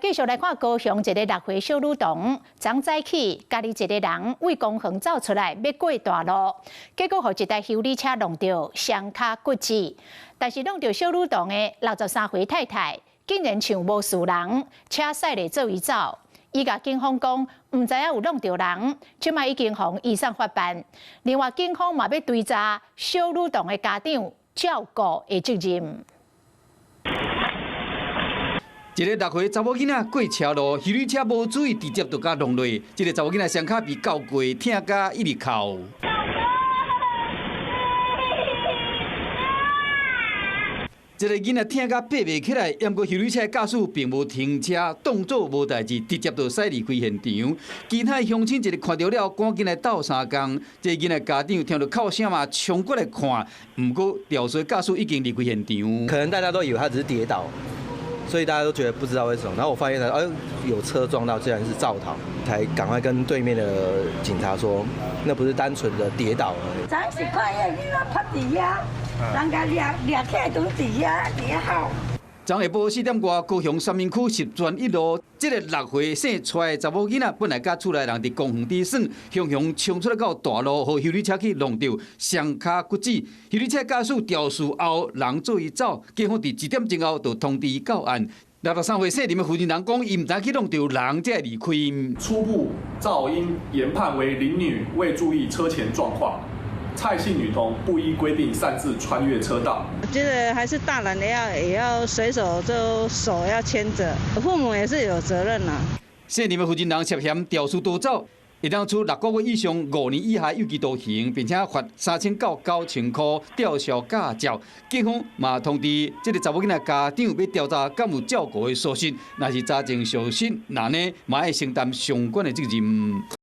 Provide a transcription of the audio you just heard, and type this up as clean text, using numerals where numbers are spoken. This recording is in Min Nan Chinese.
繼續來看高雄一个六歲小女童，昨早起家己一个人對公園走出來，欲過大路，結果予一台修理車挵著，雙跤骨折。但是挵著小女童的63歲太太，竟然像無事人，車駛咧做伊走。伊共警方講，毋知影有挵著人，這擺已經予移送法辦。另外，警方嘛欲追查小女童的家長照顧的責任。一个六歲查某囡仔過車路，修理車無注意，直接就共挵落。這个查某囡仔雙跤被絞過，疼甲一直哭。這个囡仔疼甲爬袂起來，毋過修理車駕駛並無停車，當做無代誌，直接就駛離開現場。其他鄉親一个看著了，趕緊來鬥相共。這个囡仔家長聽著哭聲嘛，衝過來看，毋過肇事駕駛已經離開現場。可能大家都以為他只是跌倒。所以大家都覺得不知道為什麼，然後我發現他，哎，有車撞到，竟然是肇逃，才趕快跟對面的警察說，那不是單純的跌倒而已。昨是看彼个囡仔趴佇遐，人共掠掠起來都佇遐佇遐哭。昨下晡4點外，高雄三民區十全一路，這个六歲姓蔡的查某囡仔，本來佮厝內人佇公園佇耍，雄雄衝出來到大路，予修理車去挵著，雙跤骨折。修理車駕駛肇事後，人做伊走，警方佇一點鐘後就通知到案。63歲姓林的負責人講，伊毋知去挵著人，才會離開。初步肇因研判為林女未注意車前狀況。蔡姓女童不依規定擅自穿越車道。我覺得還是大人也要也要隨手就手要牽著，父母也是有責任啦。姓林的負責人涉嫌肇事逃走，會當處6個月以上5年以下有期徒刑，並且罰3000到9000塊吊銷駕照。警方嘛通知這个查某囡仔家長，欲調查敢有照顧的疏失，若是查證屬實，那呢嘛愛承擔相關的責任。